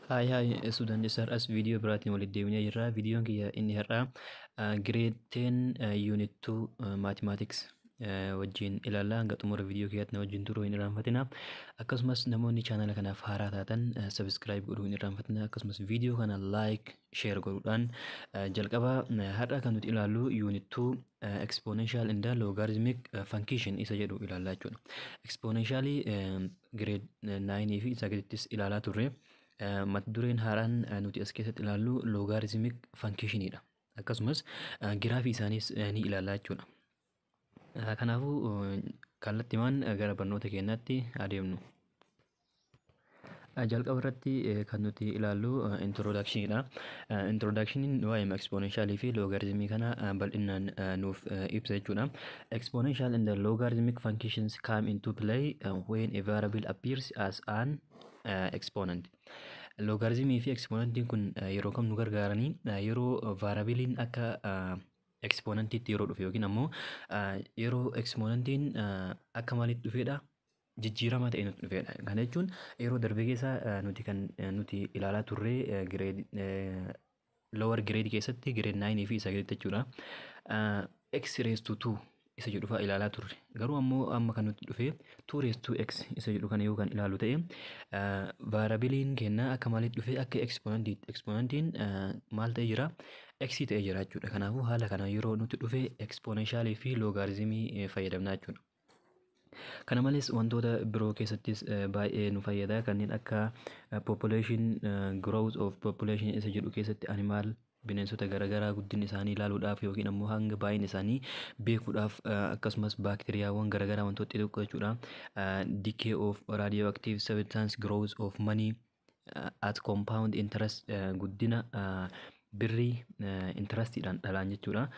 Hi hi students, har'as viidiyoo biraatiin walitti deebinee jirra. Viidiyoon kiyya inni har'aa grade 10 unit 2 mathematics wajjin ilaalla. Hanga xumura viidiyoo kiyyaatti na wajjin turuu hin irraanfatina. Akkasumas namoonni chaanala kanaaf haaraa taatan subscribe godhuu hin irraanfatina. Akkasumas viidiyoo kana like, share godhuudhaan jalqaba. Har'a kan nuti ilaallu unit 2 exponential and logarithmic function isa jedhu ilaallaa jechuudha. Exponentially grade 9 fi isa gadittis ilaalaa turre. Mata dureen haaraan nuti as keessatti ilaallu logarithmic functionidha. Akkasumas giraafii isaaniis ni ilaallaa jechuudha. Kanaafuu kallattiimaan gara barnoota keenyaatti adeemnu. Jalqaba irratti kan nuti ilaallu introductionidha. Introductioniin waa'ee exponentialii fi logarithmii kana bal'inaan nuuf ibsa jechuudha. Exponential and the logarithmic functions come into play when a variable appears as an exponent. Logarithmii fi exponentiin kun yeroo kam nu gargaaranii? Yeroo variableiin akka exponentiitti yeroo dhufe yookiin ammoo yeroo exponentiin akka maalitti dhufedha, jijjiirama ta'e nutti dhufedha. Kana jechuun yeroo darbe keessa nuti kan nuti ilaalaa turre grade lower grade keessatti, grade 9 fi isa gaditti jechuudha. X raised to 2 isa jedhu fa'aa ilaalaa turre. Garuu ammoo amma kan nutti dhufe 2 raised to x isa jedhu kana yoo kan ilaalu ta'e, variableiin keenya akka maalitti dhufe? Akka exponentiitti. Exponentiin maal ta'ee jira? X ta'ee jira jechuudha. Kanaafuu haala kana yeroo nutti dhufe exponentialii fi logarithmii fayyadamna jechuudha. Kana malees wantoota biroo keessattis baay'ee nu fayyada. Kanneen akka population, growth of population isa jedhu keessatti, animal, bineensota garaagaraa guddina isaanii ilaaluudhaaf yookiin ammoo hanga baay'ina isaanii beekuudhaaf, akkasumas baakteeriyaawwan garaagaraa, wantoota xixiqqoo jechuudha. Decay of radioactive substance, growth of money at compound interest, guddina birrii interestiidhaan dhalaan jechuudha.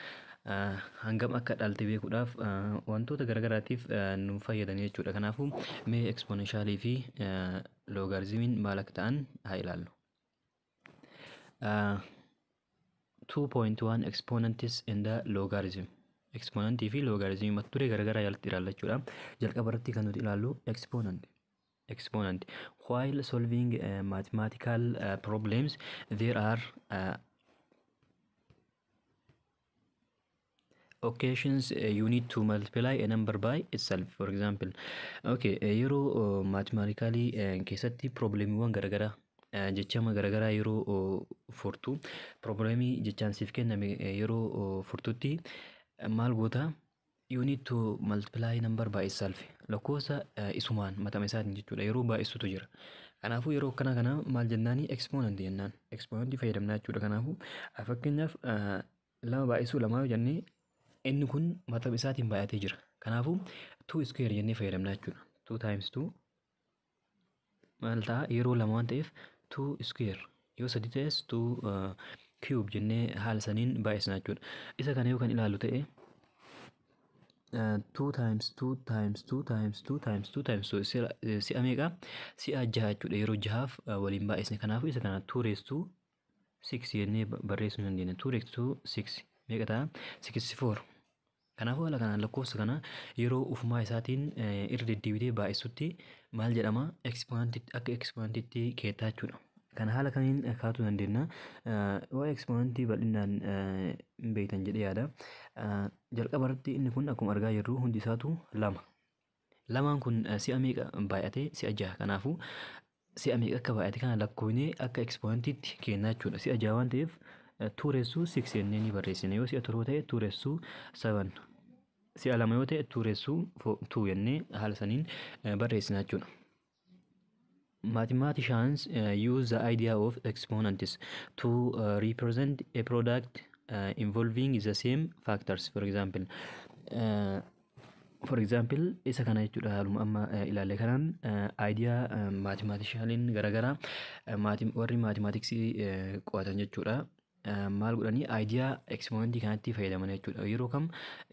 Hangam akka dhalte beekuudhaaf, wantoota garaagaraatiif nu fayyadan jechuudha. Kanaafuu mee exponentialii fi logarithmiin maal akka ta'an haa ilaallu. 2.1 Exponents in the logarithm. Exponentii fi logarithmii mata duree garaagaraa jalatti ilaalla jechuudha. Jalqaba irratti kan nuti ilaallu exponent. Exponent. While solving mathematical problems, there are occasions you need to multiply a number by itself. For example, okay, yeroo mathematically keessatti problemiiwwan garaagaraa, jechama garaagaraa yeroo furtu, problemii jechaan siif kenname yeroo furtutti maal goota? You need to multiply number by itself. Lakkoofsa isumaan matama isaatiin jechuudha yeroo baay'isutu jira. Kanaafuu yeroo akkana kana maal jennaani? Exponent jennaan. Exponentii fayyadamna jechuudha. Kanaafuu fakkeenyaaf lama baay'isuu lamaa yoo jennee, inni kun matama isaatiin baay'atee jira. Kanaafuu 2 square jennee fayyadamna jechuudha. 2 times 2 maal ta'a? Yeroo lama waan ta'eef 2 square. Yoo sadi ta'es 2 cube jennee haala saniin baay'isna jechuudha. Isa kana yoo kan ilaallu ta'e, 2 times 2 times 2 times 2 times 2 times 2 si'a meeqa? Si'a jaha jechuudha. Yeroo jahaaf waliin baay'isne. Kanaafuu isa kana 2 raised to 6 jennee barreessuu ni dandeenya. 2 raised to 6 meeqa ta'a? 64. Kanaafuu haala kanaan lakkoofsa kana yeroo ufumaa isaatiin irra deddeebitee baay'isutti maal jedhama? Exponentitti, akka exponentitti keettaa jechuudha. Kana haala kamiin kaa'uu dandeenya? Waa'ee exponentii bal'inaan hin beektan jedhee yaada. Jalqaba irratti inni kun akkuma argaa jirru hundi isaatu lama. Lamaan kun si'a meeqa baay'ate? Si'a jaha. Kanaafuu si'a meeqa akka baay'ate kana lakkoofnee akka exponentiitti kennaa jechuudha. Si'a jaha waan ta'eef 2 raised to 6 jennee ni barreessina. Yoo si'a torba ta'e 2 raised to 7. Si'a lama yoo ta'e 2 raised to 2 jennee haala saniin barreessina jechuudha. Mathematicians use the idea of exponents to represent a product involving the same factors. For example, isa kana jechuudha. Haaluma amma ilaalle kanaan idea mathematicianiin garaagaraa, warri mathematicsii qo'atan jechuudha. Maal godhanii? Idea exponentii kanatti fayyadaman jechuudha. Yeroo kam?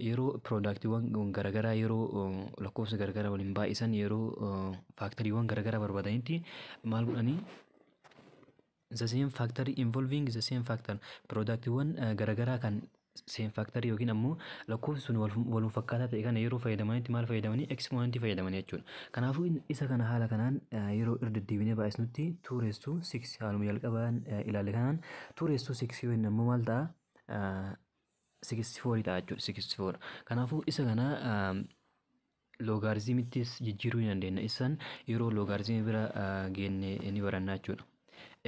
Yeroo productiiwwan garaagaraa, yeroo lakkoofsa garaagaraa waliin baay'isan, yeroo factoriiwwan garaagaraa barbaadanitti maal godhanii? The same factor involving the same factor, productiiwwan garaagaraa kan Same factorii yookiin ammoo lakkoofsi sun walum fakkaataa ta'e kana yeroo fayyadamanitti maal fayyadamanii? Exponentii fayyadamanii jechuudha. Kanaafuu isa kana haala kanaan yeroo irra deddeebinee baay'isnutti 2 raised to 6, haaluma jalqabaan ilaalle kanaan 2 raised to 6 yoo inni ammoo maal ta'a? 64 ta'a jechuudha, 64. Kanaafuu isa kana logaritmiittis jijjiiruu ni dandeenya. Isaan yeroo logaritmii bira geenne ni baranna jechuudha.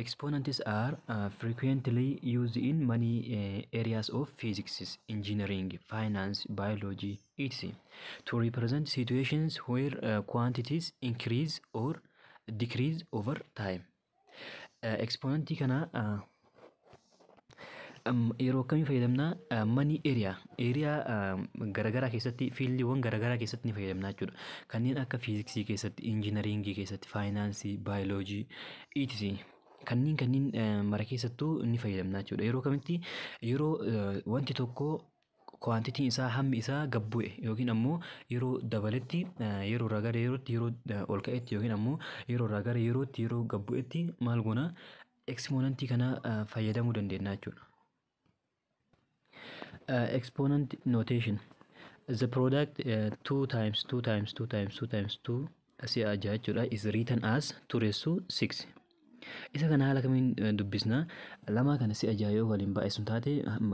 Exponents are frequently used in many areas of physics, engineering, finance, biology, etc. to represent situations where quantities increase or decrease over time. Exponentii kana yeroo akkamii fayyadamna? Many area garaagaraa keessatti, fieldiiwwan garaagaraa keessatti ni fayyadamna jechuudha. Kanneen akka fiiziksii keessatti, engineeringii keessatti, faayinaansii, baayoloojii, etc. Kanneen mara keessattuu ni fayyadamna jechuudha. Yeroo kamitti? Yeroo wanti tokko quantityn isaa, hammi isaa gad bu'e yookiin ammoo yeroo dabaletti, yeroo irraa gara yerootti yeroo ol ka'etti yookiin ammoo yeroo irraa gara yerootti yeroo gad bu'etti maal goona? Exponentii kana fayyadamuu dandeenya jechuudha. Exponent notation: the product 2 times 2 times 2 times 2 times 2, si'a jaha jechuudha, is written as 2 raised to 6. Isa kana haala kamiin dubbisna? Lama kana si'a jaha yoo waliin baay'isu taate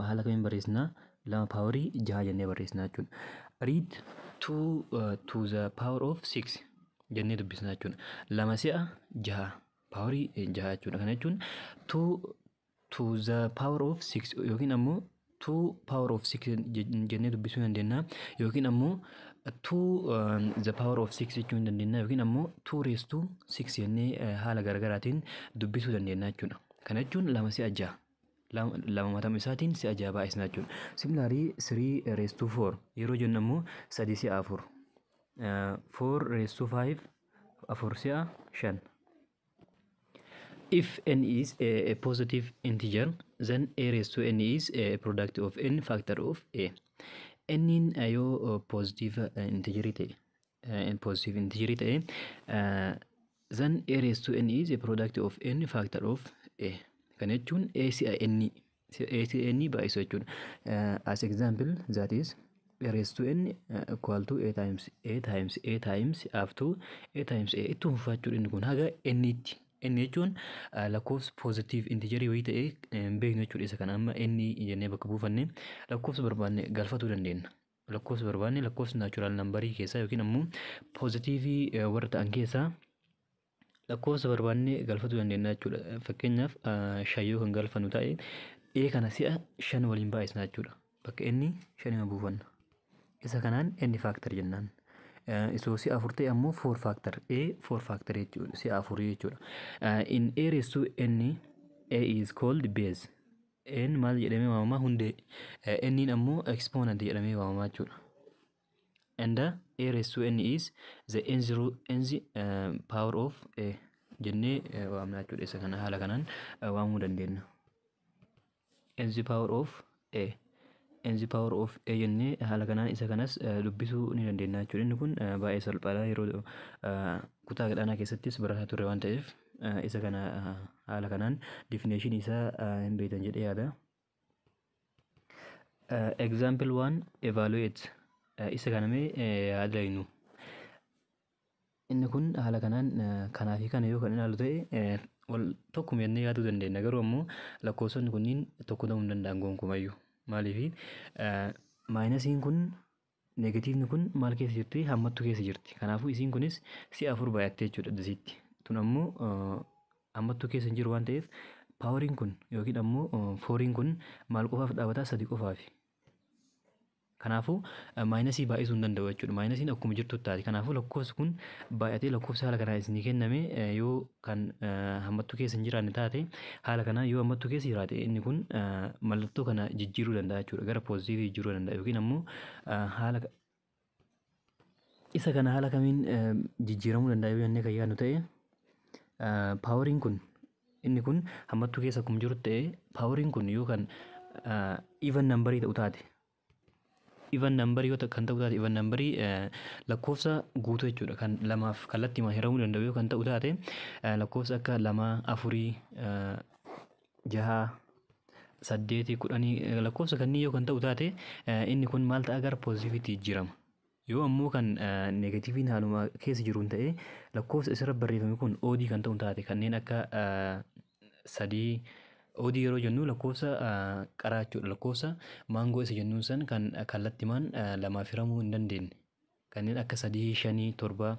haala kamiin barreessina? Lama powerii jaha jennee barreessina jechuudha. Read 2 to the power of 6 jennee dubbisna jechuudha. Lama si'a jaha powerii jaha jechuudha. Kana jechuun 2 to the power of 6 yookiin ammoo 2 power of 6 jennee dubbisuu dandeenya, yookiin ammoo 2 the power of 6 jechuu ni dandeenya, yookiin ammoo 2 raised to 6 jennee haala garaagaraatiin dubbisuu dandeenya jechuudha. Kana jechuun lama si'a jaha, lama matama isaatiin si'a jaha baay'isna jechuudha. Similarly, 3 raised to 4 yeroo jennu ammoo sadi si'a afur. 4 raised to 5, afur si'a shan. If n is a positive integer, then a raised to n is a product of n factor of a. N yoo positive integer ta'e, positive integer ta'e, then a raised to n is a product of n factor of a. Kana jechuun a si'a n, a si'a n baay'isu jechuudha. As example, that is a raised to n equal to a times a times a times up to a times a, itti fufaa jechuudha inni kun haga n tti. N jechuun lakkoofsa positive integerii wayii ta'ee hin beeknu jechuudha. Isa kana amma n jennee bakka buufanne lakkoofsa barbaanne galfatuu dandeenya. Lakkoofsa barbaanne, lakkoofsa natural numberii keessaa yookiin ammoo positiveii warra ta'an keessaa lakkoofsa barbaanne galfatuu dandeenya jechuudha. Fakkeenyaaf, shan yoo kan galfannu ta'e, a kana si'a shan waliin baay'isna jechuudha. Bakka inni shanima buufanna. Isa kanaan n factor jennaan. Isoo si'a afur ta'e ammoo four factor, a four factor jechuudha, si'a afurii jechuudha. In a raised to n, a is called base. N maal jedhamee waamama? Hundee. N ammoo exponent jedhamee waamama jechuudha. And a raised to n is the n zero nth power of a jennee waamna jechuudha. Isa kana haala kanaan waamuu dandeenya. Nth power of a, nth power of a jennee haala kanaan isa kanas dubbisuu ni dandeenya jechuudha. Inni kun baay'ee salphaadha, yeroo kutaa gadhaanaa keessattis barataa turre waan ta'eef isa kana haala kanaan definition isaa hin beektan jedhee yaada. Example 1, evaluate. Isa kana mee yaada inu. Inni kun haala kanaan kanaa fi kana yoo kan ilaalu ta'e wal tokkuma jennee yaaduu dandeenya, garuu ammoo lakkoofsonni kunniin tokko ta'uu hin danda'an gonkumayyuu. Maaliifi? Minusiin kun, negativeni kun maal keessa jirti? Hammattuu keessa jirti. Kanaafuu isiin kunis si'a afur baay'attee jechuudha dasiitti. Tun ammoo hammattuu keessa hin jiru waan ta'eef poweriin kun yookiin ammoo fouriin kun maal qofaaf dhaabataa? Sadi qofaafi. Kanaafuu minusii baay'isuu hin danda'u jechuudha. Minusiin akkuma jirtu taati. Kanaafuu lakkoofsi kun baay'atee lakkoofsi haala kanaan isinii kenname yoo kan hammattuu keessa hin jiraanne taate, haala kanaan yoo hammattuu keessa jiraate, inni kun mallattoo kana jijjiiruu danda'a jechuudha. Gara positiveii jijjiiruu danda'a yookiin ammoo haala isa kana haala kamiin jijjiiramuu danda'a yoo jennee kan yaadnu ta'e, poweriin kun, inni kun hammattuu keessa akkuma jiru ta'e, poweriin kun yoo kan even numberii ta'u taate, even numberii yoo kan ta'u taate, even numberii lakkoofsa guutuu jechuudha, kan lamaaf kallattii hiramuu danda'u yoo kan ta'u taate, lakkoofsa akka lama, afurii, jaha, 8, 10 lakkoofsa kanneen yoo kan ta'u taate inni kun maal ta'a gara poozitiivitti jijjiirama. Yoo ammoo kan neegatiiviin haaluma keessa jiruun ta'e lakkoofsa isarra barreeffame kun oodii kan ta'u taate kanneen akka 3 oodii yeroo jennu lakkoofsa qaraa jechuudha. Lakkoofsa maangoo isa jennuun san kan kallattimaan lamaaf hiramuu hin dandeenye. Kanneen akka 3, 5, 7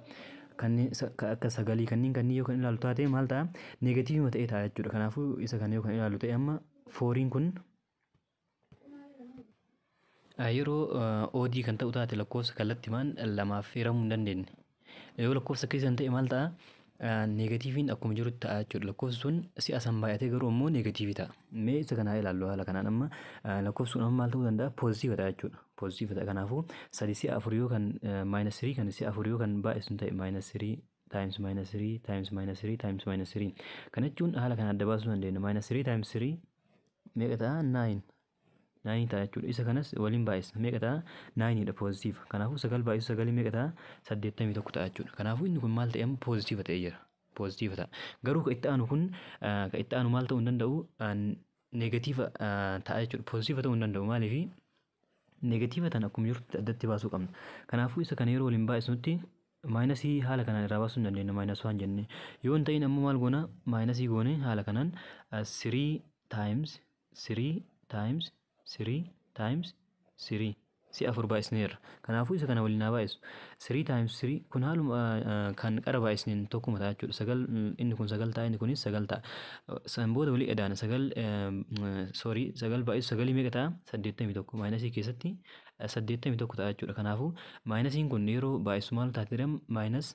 kanneen akka 9 kanneen yoo kan ilaalu taate maal ta'a neegatiivima ta'ee ta'a jechuudha. Kanaafuu isa kana yoo kan ilaalu ta'e amma fooriin kun yeroo oodii kan ta'u taate lakkoofsa kallattimaan lamaaf hiramuu hin dandeenye. Yoo lakkoofsa keessa ta'e maal ta'a neegatiiviin akkuma jirutti ta'a jechuudha. Lakkoofsi sun si'a san baay'atee garuu ammoo neegatiivii ta'a. Mee isa kana ilaallu haala kanaan amma lakkoofsi sun amma maal ta'uu danda'a poozitiiva ta'a jechuudha. Poozitiiva ta'a. Kanaafuu 3 si'a 4 yoo kan -3 kan si'a 4 yoo kan baay'isu ta'e -3 times -3 times -3 times -3. Kana jechuun haala kana adda baasuu dandeenya. -3 times 3 meeqa ta'a 9. 9 ta'a jechuudha. Isa kanas waliin baay'isna. Meeqa ta'a 9 dha poozitiiva. Kanaafuu 9 baay'isu 9 meeqa ta'a 81 ta'a jechuudha. Kanaafuu inni kun maal ta'e amma poozitiiva ta'ee jira. Poozitiiva ta'a. Garuu kan itti aanu kun kan itti aanu maal ta'uu hin danda'u neegatiiva ta'a jechuudha. Poozitiiva ta'uu hin danda'u. Maaliif neegatiiva tana akkuma jirtutti addatti baasuu qabna. Kanaafuu isa kana yeroo waliin baay'isnutti maayinasii haala kanaan irraa baasuu hin dandeenya. Maayinasii waan jenne yoo hin ta'in ammoo maal goona maayinasii goone haala kanaan 3 times 3 times 3 times 3 si'a 4 baay'isneerra. Kanaafuu isa kana waliin haa baay'isu. 3 times 3 kun haaluma kan qara baay'isneen tokkuma ta'a jechuudha. 9 inni kun 9 ta'a inni kunis 9 ta'a. San booda walii edaana 9 sorry 9 baay'isu 9 meeqa ta'a 81 maayinasii keessatti 81 ta'a jechuudha. Kanaafuu maayinasiin kun yeroo baay'isu maal taate jedhama maayinas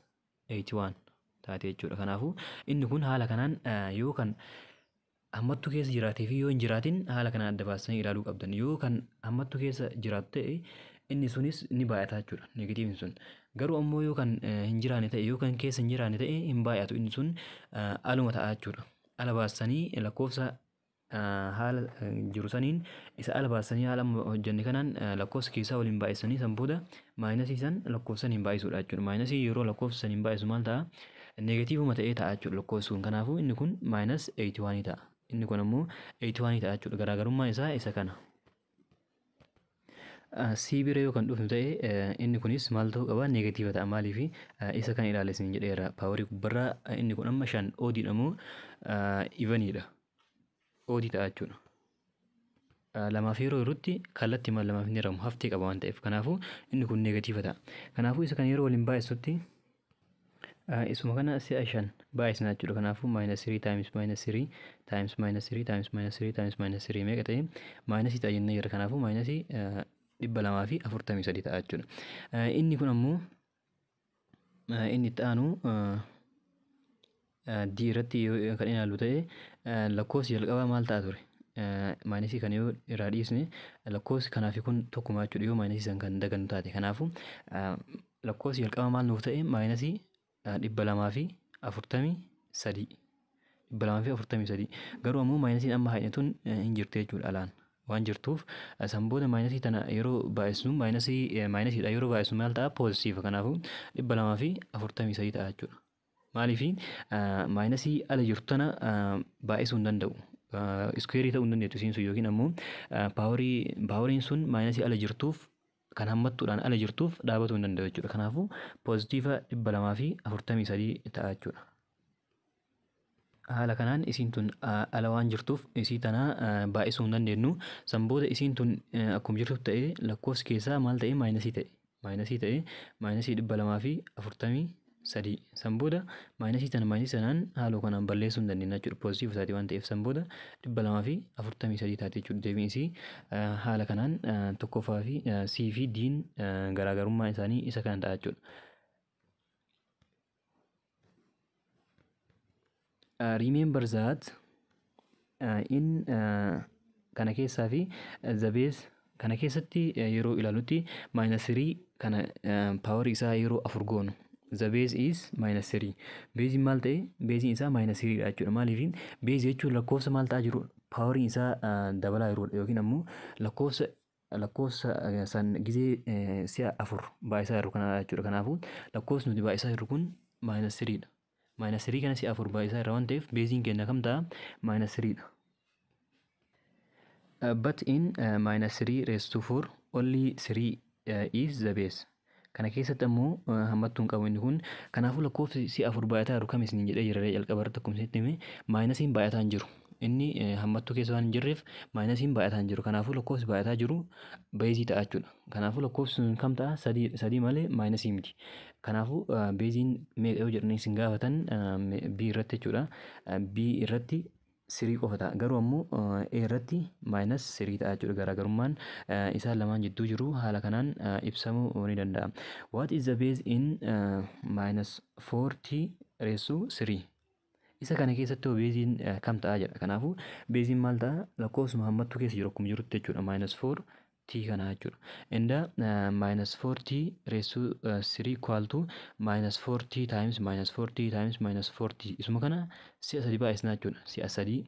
81 taate jechuudha. Kanaafuu inni kun haala kanaan yoo kan hammattuu keessa jiraatee fi yoo hin jiraatin haala kanaan adda baasanii ilaaluu qabdan. Yoo kan hammattuu keessa jiraatu ta'e inni sunis ni baay'ata jechuudha neegatiivni sun. Garuu ammoo yoo kan hin jiraanne ta'e yoo kan keessa hin jiraanne ta'e hin baay'atu inni sun aluma ta'a jechuudha. Ala baasanii lakkoofsa haala jiru saniin isa ala baasanii haala amma hojjenne kanaan lakkoofsa keessaa waliin baay'isanii san booda maayinasii san lakkoofsa saniin baay'isuudha jechuudha. Maayinasii yeroo lakkoofsa saniin baay'isu maal ta'a neegatiivuma ta'ee ta'a jechuudha lakkoofsi sun. Kanaafuu inni kun maayinas 81 ta'a. Inni kun ammoo 81 ta'a jechuudha. Garaagarummaan isaa isa kana. C bira yoo kan dhufnu ta'e inni kunis maal ta'uu qaba neegatiiva ta'a. Maaliif isa kan ilaale isin jedheera. Paawarii gubbarraa inni kun amma 5 oodiidha moo ivaniidha. Oodii ta'a jechuudha. Lamaaf yeroo jirutti kallattii maal lamaaf hin hiramu haftee qaba waan ta'eef. Kanaafuu inni kun neegatiiva ta'a. Kanaafuu isa kan yeroo waliin baay'isutti isuma kana si'a 5 baay'isna jechuudha. Kanaafuu -3 times -3 times -3 times -3 times -3 meeqa ta'e maayinasii ta'a jennee jirra. Kanaafuu maayinasii 243 ta'a jechuudha. Inni kun ammoo inni itti aanu D irratti yoo kan ilaallu ta'e lakkoofsi jalqabaa maal ta'a ture? Maayinasii kana yoo irraa dhiisne lakkoofsi kanaa fi kun tokkuma jechuudha yoo maayinasii san kan dagannu taate. Kanaafuu lakkoofsi jalqabaa maal nuuf ta'e maayinasii 243 243 garuu ammoo maayinasiin amma haadha tun hin jirtu jechuudha alaan waan jirtuuf san booda maayinasii tana yeroo baay'isnu maayinasiidha yeroo baay'isnu maal ta'a poozitiiva. Kanaafuu 243 ta'a jechuudha. Maaliif maayinasii ala jirtu tana baay'isuu hin danda'u. Iskuweerii ta'uu hin dandeettu isiin sun yookiin ammoo paawariin sun maayinasii ala jirtuuf kan hammattuudhaan ala jirtuuf dhaabatuu hin danda'u jechuudha. Kanaafuu poozitiiva 243 ta'a jechuudha. Haala kanaan isiin tun ala waan jirtuuf isii tana baay'isuu hin dandeenyu. San booda isiin tun akkuma jirtu ta'e lakkoofsi keessaa maal ta'e maayinasii ta'e. Maayinasii ta'e maayinasii 243. San booda maayinasii tana maayinasii sanaan haaloo kanaan balleessuu hin dandeenya jechuudha. Poozitiiva isaati waan ta'eef san booda 243 taate jechuudha. Deebiin isii haala kanaan tokkoffaa fi C fi D'n garaagarummaan isaanii isa kana ta'a jechuudha. Remember that in kana keessaa fi the base kana keessatti yeroo ilaalutti -3 kana paawarii isaa yeroo 4 goonu. The base is -3. Beeziin maal ta'e? Beeziin isaa -3 dha jechuudha. Maaliif beezii jechuun lakkoofsa maal ta'aa jiru? Paawariin isaa dabalaa jiruudha yookiin ammoo lakkoofsa san gizee si'a 4 baay'isaa jiru kana jechuudha. Kanaafuu lakkoofsi nuti baay'isaa jirru kun -3 dha. -3 kana si'a 4 baay'isaa irra waan ta'eef beeziin keenya kam ta'a? -3 dha. But in minus 3 raised to 4, only 3 is the base. Kana keessatti ammoo hammattuu hin qabu inni kun. Kanaafuu lakkoofsi si'a afur baay'ataa jiru kam isiniin jedhee jira jalqaba irratti? Akkuma isinitti hime, minusiin baay'ataa hin jiru. Inni hammattuu keessa waan hin jirreef minusiin baay'ataa hin jiru. Kanaafuu lakkoofsi baay'ataa jiru baseii ta'a jechuudha. Kanaafuu lakkoofsi sun kam ta'a? Sadii, sadii malee minusii miti. Kanaafuu baseiin meeqa yoo jedhanii isin gaafatan B irratti jechuudha. B irratti three qofa ta'a. Garuu ammoo A irratti minus three ta'a jechuudha. Garaagarummaan isaan lamaan jidduu jiru haala kanaan ibsamuu ni danda'a. What is the base in minus 4t raised to 3? Isa kana keessatti hoo baseiin kam ta'a jedha. Kanaafuu baseiin maal ta'a? Lakkoofsuma hammattuu keessa jiru akkuma jirutti jechuudha. Minus 4 t kana jechuudha. And minus 4t raised to 3 equal to minus 4t times minus 4t times minus 4t. Isuma kana si'a sadi baay'isnaa jechuudha. Si'a sadii,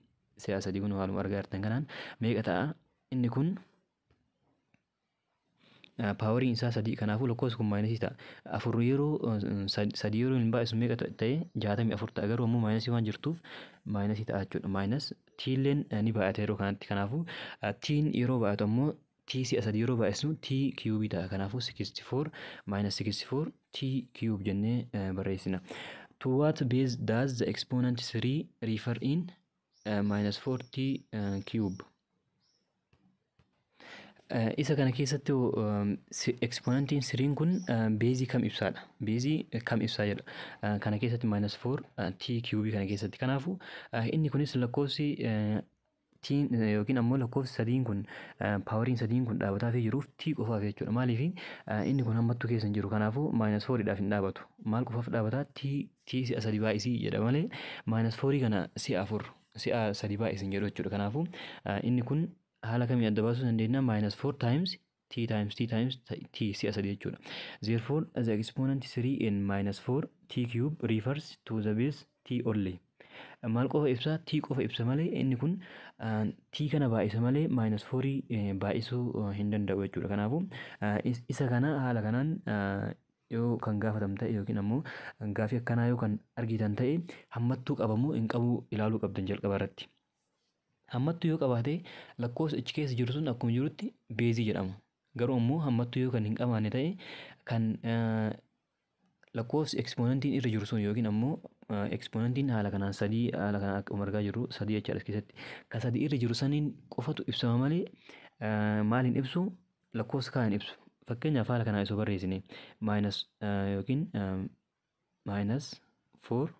si'a sadii kun haaluma argaa jirtan kanaan meeqa ta'a? Inni kun poweriin isaa sadii, kanaafuu lakkoofsi kun minusii ta'a. Afur yeroo sadii yeroo hin baay'isu meeqa ta'e? 64 ta'a. Garuu ammoo minusii waan jirtuuf minusii ta'a jechuudha. Minus tiilleen ni baay'ata yeroo kanatti. Kanaafuu tiin yeroo baay'atu ammoo t si'a sadii yeroo baay'isnu t cubeii ta'a. Kanaafuu 64 minus 64 t cube jennee barreessina. To what base does the exponent 3 refer in minus 4t cube? Isa kana keessatti exponentiin threen kun baseii kam ibsaadha? Baseii kam ibsaa jedha. Kana keessatti minus 4 t cubeii kana keessatti. Kanaafuu inni kunis lakkoofsi tiin yookiin ammoo lakkoofsi sadiin kun, poweriin sadiin kun dhaabataa fi jiruuf t qofaaf jechuudha. Maaliif? Inni kun hammattuu keessa hin jiru. Kanaafuu minus fouriidhaaf hin dhaabatu. Maal qofaaf dhaabata? T t si'a sadi baay'isii jedha malee minus fourii kana si'a afur, si'a sadi baay'isi hin jedhu jechuudha. Kanaafuu inni kun haala kamiin adda baasuu dandeenya? Minus 4 times t times t times t, si'a sadi jechuudha. Therefore, the exponent 3 in minus 4 t cube refers to the base t only. Maal qofa ibsa? T qofa ibsa malee inni kun t kana baay'isa malee minus 4 baay'isuu hin danda'u jechuudha. Kanaafuu isa kana haala kanaan yoo kan gaafatam ta'e yookiin ammoo gaafii akkanaa yoo kan argitan ta'e, hammattuu qabamoo hin qabu ilaaluu qabdan jalqaba irratti. Hammattuu yoo qabaate lakkoofsa achi keessa jiru sun akkuma jirutti baseii jedhama. Garuu ammoo hammattuu yoo kan hin qabaanne ta'e, kan lakkoofsi exponentiin irra jiru sun yookiin ammoo exponentiin haala kanaan sadii, haala kanaan akkuma argaa jirru sadii jechaadha as keessatti. Kan sadii irra jiru saniin qofatu ibsama malee maal hin ibsu? Lakkoofsa kaan hin ibsu. Fakkeenyaaf haala kanaan isoo barreessine, minus yookiin minus 4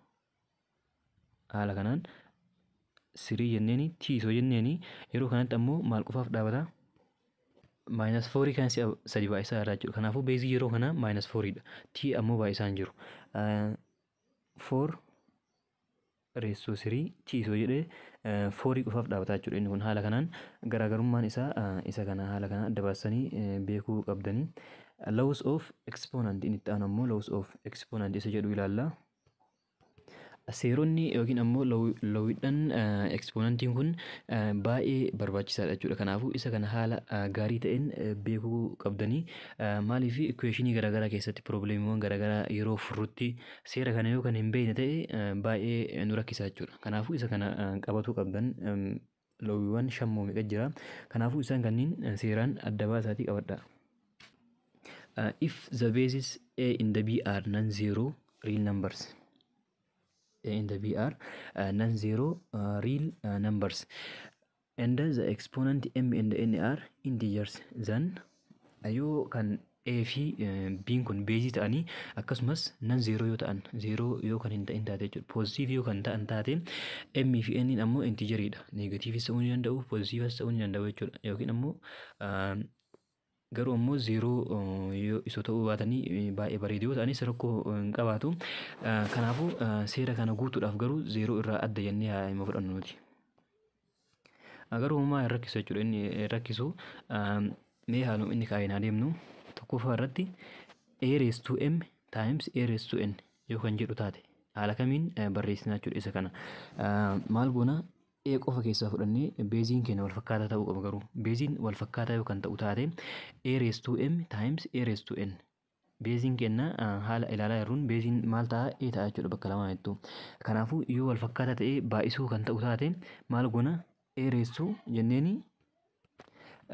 haala kanaan three jenneeni, t isoo jenneeni, yeroo kanatti ammoo maal qofaaf dhaabata? Minus fourii kan si'a sadi baay'isaa irraa jechuudha. Kanaafuu baseii yeroo kana minus fouriidha. T ammoo baay'isaa hin jiru. Four raised to three t isoo jedhee fourii qofaaf dhaabata jechuudha. Inni kun haala kanaan garaagarummaan isaa isa kana haala kanaan adda baasanii beekuu qabdanii. Laws of exponent, inni itti aanu ammoo laws of exponent isa jedhu ilaalla. Seeronni yookiin ammoo lawiidhaan exponentiin kun baay'ee barbaachisaadha jechuudha. Kanaafuu isa kana haala gaarii ta'een beekuu qabdanii. Maaliif? Equationii garaagaraa keessatti problemiiwwan garaagaraa yeroo furrutti seera kana yoo kan hin beekne ta'e baay'ee nu rakkisa jechuudha. Kanaafuu isa kana qabatuu qabdan. Lawiiwwan shammoo meeqa jira. Kanaafuu isaan kanneen seeraan adda baasaatii qabadha. If the bases A and B are non-zero real numbers, A and B are non-zero real numbers and the exponent m and n are integers, then yoo kan A fi B kun baseii ta'anii akkasumas non zero yoo ta'an, zero yoo kan hin ta'in taate jechuudha, positive yoo kan ta'an taate, M fi N ammoo integeriidha. Negativeis ta'uu ni danda'u, positiveis ta'uu ni danda'u jechuudha. Yookiin ammoo garuu ammoo zero yoo isoo ta'uu baatanii baay'ee bareedu, yoo ta'anis rakkoo hin qabaatu. Kanaafuu seera kana guutuudhaaf garuu zero irraa adda jennee haa hima fudhannu nuti. Garuu uumamaa hin rakkisu jechuudha, inni hin rakkisu. Mee haaluma inni kaa'een adeemnu. Tokkoffaa irratti a raised to m times a raised to n yoo kan jedhu taate haala kamiin barreessina jechuudha isa kana. Maal goona? A qofa keessaa fudhannee, baseiin keenya wal fakkaataa ta'uu qaba. Garuu baseiin wal fakkaataa yoo kan ta'u taate, a raised to m times a raised to n, baseiin keenya haala ilaalaa jirruun baseiin maal ta'a? A ta'a jechuudha bakka lamaa jettu. Kanaafuu yoo wal fakkaataa ta'ee baay'isuu kan ta'u taate maal goona? A raised to jenneeni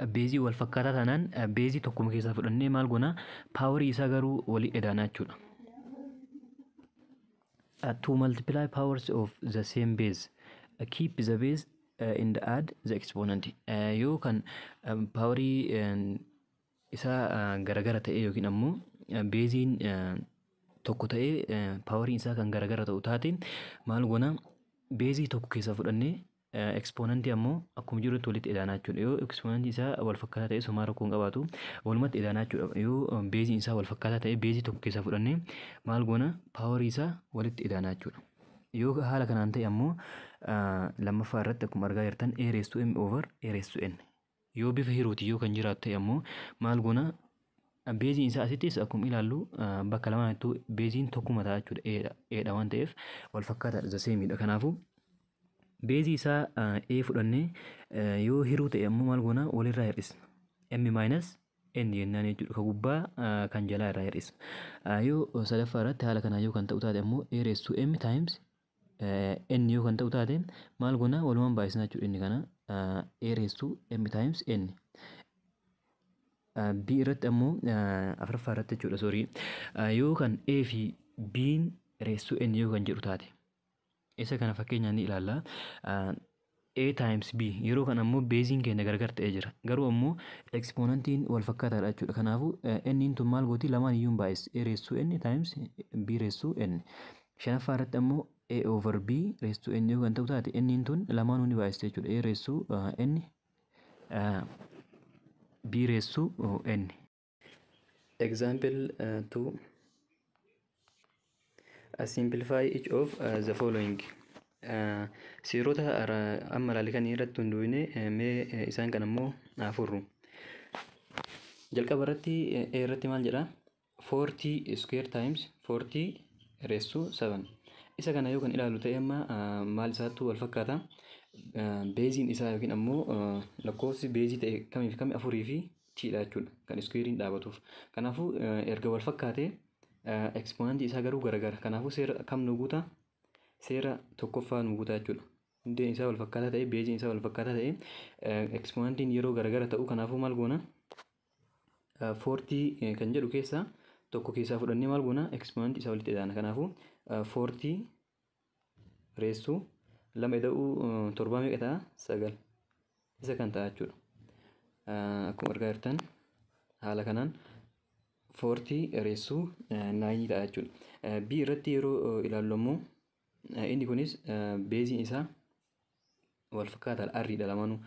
Beezii wal fakkaataa taanaan beezii tokkuma keessaa fudhannee maal goona? Paawarii isaa garuu walii edaanaa jechuudha. To multiply powers of the same base, keep the base and add the exponent. Yoo kan paawarii isaa garagara ta'e yookiin ammoo beeziin tokko ta'ee paawariin isaa kan garagara ta'u taate, maal goona? Beezii tokko keessaa fudhannee ekspoonantii ammoo akkuma jirutti walitti edaanaa jechuudha. Yoo ekspoonantii isaa wal fakkaataa ta'e somaa rakkoo hin qabaatu, walumatti edaanaa jechuudha. Yoo beeziin isaa wal fakkaataa ta'e, beezii tokko keessaa fudhannee maal goona? Paawarii isaa walitti edaanaa jechuudha. Yoo haala kanaan ta'e ammoo lammaffaa irratti akkuma argaa jirtan a raised to m over a raised to n. Yoo bifa hiruuti yoo kan jiraatu ta'e ammoo maal goona? Beeziin isaa asittis akkuma ilaallu bakka lamaanittuu beeziin tokkuma ta'a jechuudha. A dha waan ta'eef wal fakkaataadha, the same dha. Kanaafuu beezii isaa a fudhannee yoo hiruu ta'e ammoo maal goona? Walirraa hir'isna. M minus n jennaan jechuudha. Ka gubbaa kan jalaa irraa hir'isna. Yoo sadaffaa irratti haala kanaa yoo kan ta'u taate ammoo a raised to m times n yoo kan ta'u taate maal goona? Walumaan baay'isna jechuudha inni kana, a raised to m times n. B irratti ammoo, afuraffaa irratti jechuudha, sorry, yoo kan a fi b'n raised to n yoo kan jedhu taate, isa kana fakkeenyaan ni ilaalla. A times b yeroo kan ammoo beeziin keenya gargar ta'ee jira, garuu ammoo ekspoonantiin wal fakkaataadha jechuudha. Kanaafuu n tun maal gooti? Lamaan iyyuu hin baay'is, a raised to n times b raised to n. Shanaffaa irratti ammoo a over b raised to n yoo kan ta'u taate, n tun lamaanuu ni baay'iste jechuudha, a raised to n b raised to n. Example 2. Simplify each of the following. Seerota amma ilaale kan irratti hundoofne mee isaan kan ammoo furru. Jalqaba irratti, A irratti maal jedha? 40 square times 40 raised to 7. Isa kana yoo kan ilaallu ta'e amma maal isaattu wal fakkaata? Beeziin isaa yookiin ammoo lakkoofsi beezii ta'e kamii fi kami? Afurii fi tiidha jechuudha kan iskuweeriin dhaabatuuf. Kanaafuu erga wal fakkaate ekspoonantii isaa garuu garagara. Kanaafuu seera kam nu guuta? Seera tokkoffaa nu guuta jechuudha. Hundeen isaa wal fakkaataa ta'e, beeziin isaa wal fakkaataa ta'e, ekspoonantiin yeroo garagara ta'u, kanaafuu maal goona? 40 kan jedhu keessaa tokko keessaa fudhannee maal goona? Ekspoonantii isaa walitti idaana. Kanaafuu 40 raised to lama ida'uu torbaa meeqa ta'a? Sagal. Isa kan ta'a jechuudha. Akkuma argaa jirtan haala kanaan 40 raised to 9 ta'a jechuudha. B irratti yeroo ilaallu ammoo inni kunis beeziin isaa wal fakkaataadha, R dha lamaanuu.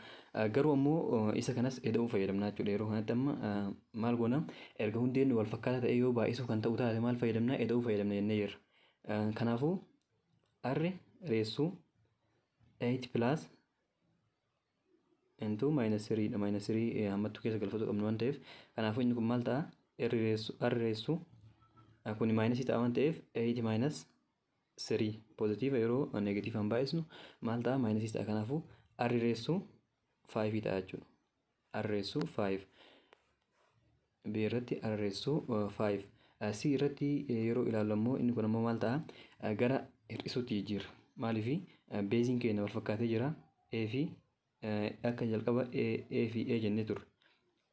Garuu ammoo isa kanas ida'uu fayyadamna jechuudha. Yeroo kanatti amma maal goona? Erga hundeen wal fakkaataa ta'e yoo baay'isuu kan ta'u taate maal fayyadamna? Ida'uu fayyadamna jennee jirra. Kanaafuu R raised to 8 plus into minus 3 dha. Minus 3 hammattuu keessa galfatu qabnu waan ta'eef, kanaafuu inni kun maal ta'a? R raised to kun minusii ta'a waan ta'eef 8 minus 3, pozitiiva yeroo neegatiivaan baay'isnu maal ta'a? Minusii ta'a. Kanaafuu R raised to 5 ta'a jechuudha. R raised to 5 B irratti R raised to 5. C irratti yeroo ilaallu ammoo inni kun ammoo maal ta'a? Gara hir'isuutti jijjiirra. Maaliifi? Beeziin keenya wal fakkaatee jira. A fi akka jalqaba A fi A jennee turre.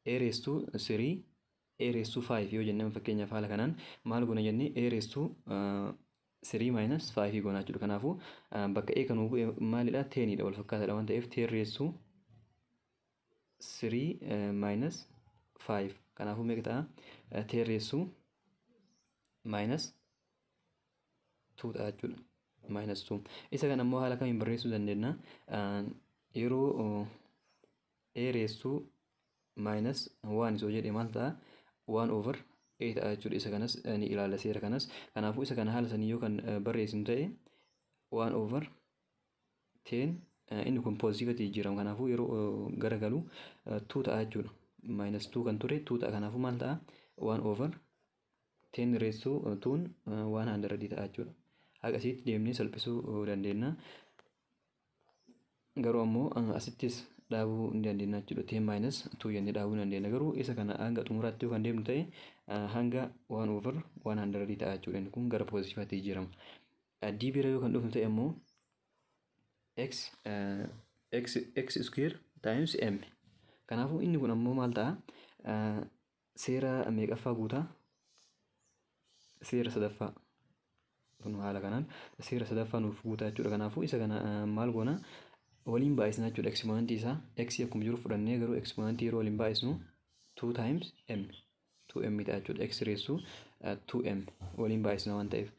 A raised to 3 A raised to 5 yoo jennee, fakkeenyaaf haala kanaan maal goona jennee? A raised to 3 minus 5 goona jechuudha. Kanaafuu bakka A kan bu'e maalidha? 10dha, wal fakkaataadha waan ta'eef 10 raised to 3 minus 5. Kanaafuu meeqa ta'a? 10 raised to minus 2 ta'a jechuudha. Minus 2. Isa kana immoo haala kamiin barreessuu dandeenya? Yeroo A raised to minus 1 isoo jedhe maal ta'a? 1 over A ta'a jechuudha. Isa kanas ni ilaalla, seera kanas. Kanaafuu isa kana haala sanii yoo kan barreessinu ta'e 1 over 10, inni kun poozitiivatti jijjiirama. Kanaafuu yeroo garagalu 2 ta'a jechuudha. Minus 2 kan ture 2 ta'a. Kanaafuu maal ta'a? 1 over 10 raised to 2 100 ta'a jechuudha. Haqa asitti deemnee salphisuu dandeenya. Garuu ammoo asittis dhaabuu ni dandeenya jechuudha. 10 minus 2 jennee dhaabuu ni dandeenya. Garuu isa kana hanga xumuraatti yoo kan deemnu ta'e hanga 1 over 100 ta'a jechuudha. Inni kun gara poozitiivaatti jijjiirama. D bira yoo kan dhufnu ta'e ammoo x x x square times m. Kanaafuu inni kun ammoo maal ta'a? Seera meeqaffaa guutaa? Seera sadaffaa. Kun haala kanaan seera sadaffaa nuuf guutaa jechuudha. Kanaafuu isa kana maal goona? Waliin baay'isna jechuudha. Exponentii isaa x akkuma jiru fudhannee, garuu exponentii yeroo waliin baay'isnu 2 times m, 2m ta'a jechuudha. X raised to 2m waliin baay'isna waan ta'eef.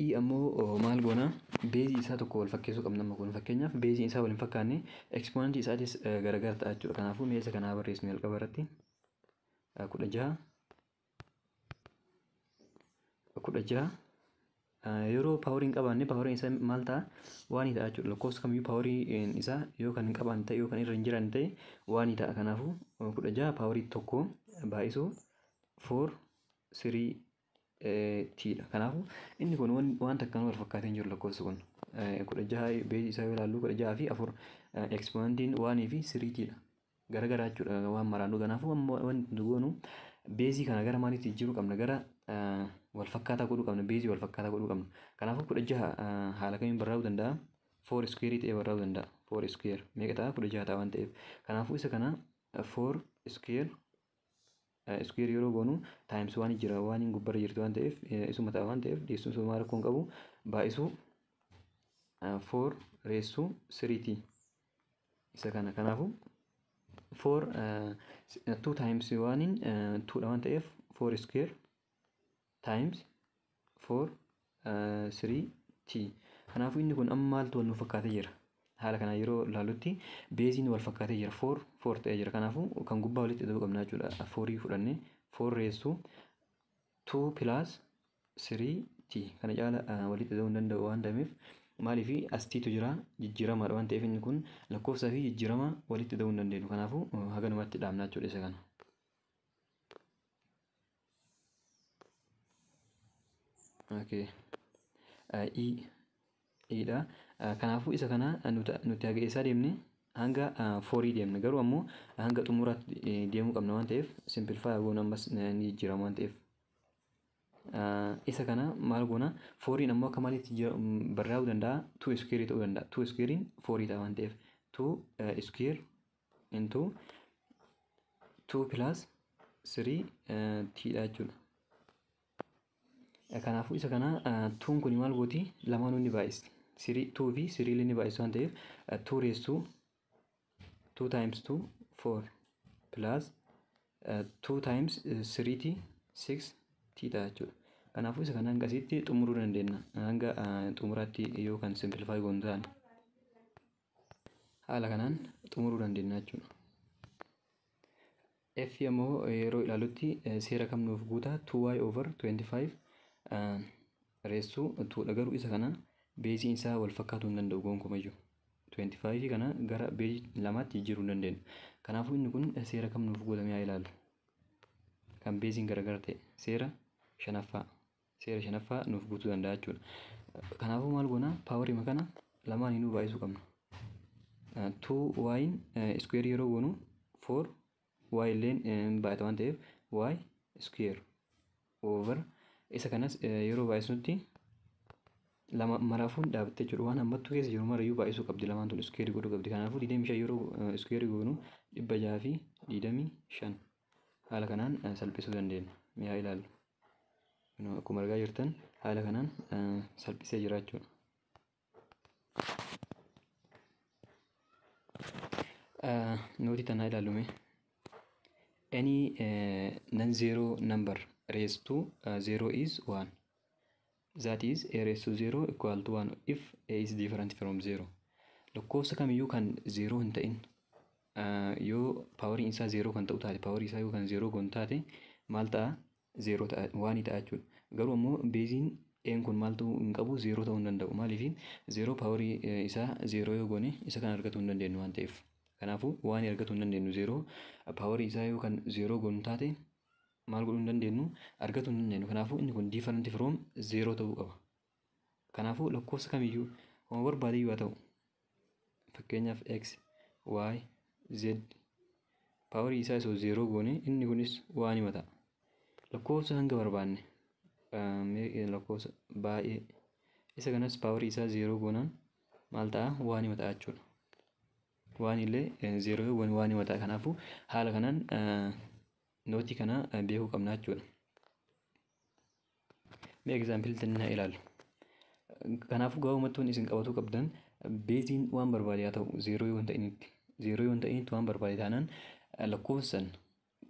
I ammoo maal goona? Baseii isaa tokko wal fakkeessuu qabna. Amma kun fakkeenyaaf baseiin isaa wal hin fakkaanne, exponentii isaatis gargar ta'a jechuudha. Kanaafuu mee isa kanaa barreessinu. Jalqaba irratti 16, 16 yeroo powerii hin qabaanne poweriin isaa maal ta'a? One ta'a jechuudha. Lakkoofsa kamiyyuu poweriin isaa yoo kan hin qabaanne ta'e, yoo kan irra hin jiran ta'e, one ta'a. Kanaafuu 16 powerii 1 baay'isuu 4 3 tiidha. Kanaafuu inni kun waan takkaan wal fakkaatee hin jiru lakkoofsi kun. 16 baseii isaa yoo ilaallu, 16 fi 4 exponentiin one fi 3 tiidha. Garagaraa jechuudha waan maraannu. Kanaafuu wanti nuti goonu baseii kana gara maaliitti jijjiiruu qabna? Gara wal fakkaataa godhuu qabna. Baseii wal fakkaataa godhuu qabna. Kanaafuu 16 haala kamiin barraa'uu danda'a? 4 square ta'ee barraa'uu danda'a. 4 square meeqa ta'a? 16 ta'a waan ta'eef. Kanaafuu isa kana 4 square square yeroo goonu times one jira, one gubbarra jirti waan ta'eef, isuma ta'a waan ta'eef, dhiyeessuun sun rakkoo hin qabu, baay'isuu 4 raised to 3 t isa kana. Kanaafuu 4 2 times 1 2 dha waan ta'eef, 4 square times 4 3 t. Kanaafuu inni kun amma maaltu wal nu fakkaatee jira? Haala kana yeroo ilaallutti baseiin wal fakkaatee jira, 4 4 ta'ee jira. Kanaafuu kan gubbaa walitti hidhuu qabna jechuudha. 4 fudhannee 4 raised to 2 plus 3 t kana caala walitti hidhuu hin danda'u waan ta'eef. Maaliif? Astiitu jira, jijjiiramaadha waan ta'eef, inni kun lakkoofsaa fi jijjiirama walitti hidhuu hin dandeenyu. Kanaafuu haganumatti dhaabna jechuudha isa kana. Okay. E idha. Kanaafuu isa kana nuti haga eessaa deemne? Hanga fourii deemne. Garuu ammoo hanga xumuraatti deemuu qabna waan ta'eef, simplify goona. Ammas ni jijjiirama waan ta'eef. Isa kana maal goona? Fouriin ammoo akka maalitti barraa'uu danda'a? 2 square ta'uu danda'a. 2 squarein 4 ta'a waan ta'eef, 2 square into 2 plus 3 t dha jechuudha. Kanaafuu isa kana twon kun maal gooti? Lamaanuu ni baay'isti. 2 fi 3 illee ni baay'isu waan ta'eef, 2 raised to 2 times 2, 4 plus 2 times 3 t, 6 t ta'a jechuudha. Kanaafuu isa kana hanga asitti xumuruu dandeenya. Hanga xumuraatti yoo kan simplify goonu ta'an, haala kanaan xumuruu dandeenya jechuudha. F ammoo yeroo ilaalutti seera kam nuuf guuta? 2y over 25 raised to 2 dha. Garuu isa kana baseiin isaa wal fakkaatuu hin danda'u gonkumayyuu. 25 kana gara baseii lamaatti jijjiiruu hin dandeenyu. Kanaafuu inni kun seera kam nuuf guutamee haa ilaallu. Kan baseiin gargar ta'e seera shanaffaa. Seera shanaffaa nuuf guutuu danda'a jechuudha. Kanaafuu maal goona? Powerii kana lamaaniinuu baay'isuu qabna. 2y square yeroo goonu 4 y illeen baay'ata waan ta'eef, y square over isa kanas yeroo baay'isnutti lama maraafuun dhaabattee jechuudha. Waan hammattuu keessa jiru marayyuu baay'isuu qabdi, lamaan tun square godhuu qabdi. Kanaafuu 25 yeroo square goonu 625. Haala kanaan salphisuu dandeenya. Mi'aa ilaallu. Akkuma argaa jirtan haala kanaan salphisee jira jechuudha. Noteii tanaa ilaallume. Any non-zero number raised to 0 is 1. That is, a raised to 0 equal to 1 if a is different from 0. Lakkoofsa kamiyyuu kan 0 hin ta'in yoo poweriin isaa 0 kan ta'u taate, powerii isaa yoo kan 0 goon taate, maal ta'a? 0 ta'a, one ta'a jechuudha. Garuu ammoo baseiin een kun maal ta'uu hin qabu? 0 ta'uu hin danda'u. Maaliif? 0 powerii isaa 0 yoo goone isa kan argachuu hin dandeenyu waan ta'eef. Kanaafuu one argachuu hin dandeenyu. 0 powerii isaa yoo kan 0 goonu taate maal godhuu hin dandeenyu? Argachuu hin dandeenyu. Kanaafuu inni kun different from 0 ta'uu qaba. Kanaafuu lakkoofsa kamiyyuu homa barbaade yoo ta'u, fakkeenyaaf x, y, z powerii isaa osoo 0 goone inni kunis one ta'a. Lakkoofsa hanga barbaanne, lakkoofsa baay'ee, isa kanas powerii isaa 0 goonaan maal ta'a? One ta'a jechuudha. One illee zeeroo one mataa. Kanaafuu haala kanaan nootii kana beekuu qabna jechuudha. Mee example xinnaa ilaallu. Kanaafuu gabaabumatti wanni isin qabatuu qabdan, beeziin waan barbaade haa ta'u, zeeroo yoo hin ta'initti, zeeroo yoo hin ta'initti, waan barbaade taanaan lakkoofsan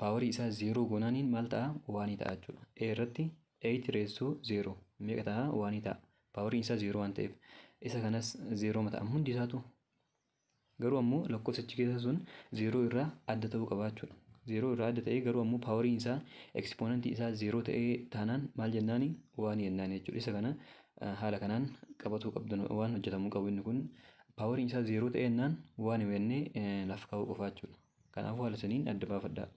paawarii isaa zeeroo goonaaniin maal ta'a? One ta'a jechuudha. A irratti 8 raised to 0 meeqa ta'a? One ta'a. Paawariin isaa zeeroo waan ta'eef isa kanas zeeroo ta'a hundi isaatu. Garuu ammoo lakkoofsichi keessa sun zeeroo irraa adda ta'uu qaba jechuudha. Zeeroo irraa adda ta'ee garuu ammoo paawariin isaa, ekspoonantii isaa zeeroo ta'ee taanaan maal jennaani? One jennaan jechuudha. Isa kana haala kanaan qabatuu qabdu. Waan hojjetamuu qabu inni kun paawariin isaa zeeroo ta'ee jennaan one jennee lafa kaa'uu qofa jechuudha. Kanaafuu haala saniin adda baafadhaa.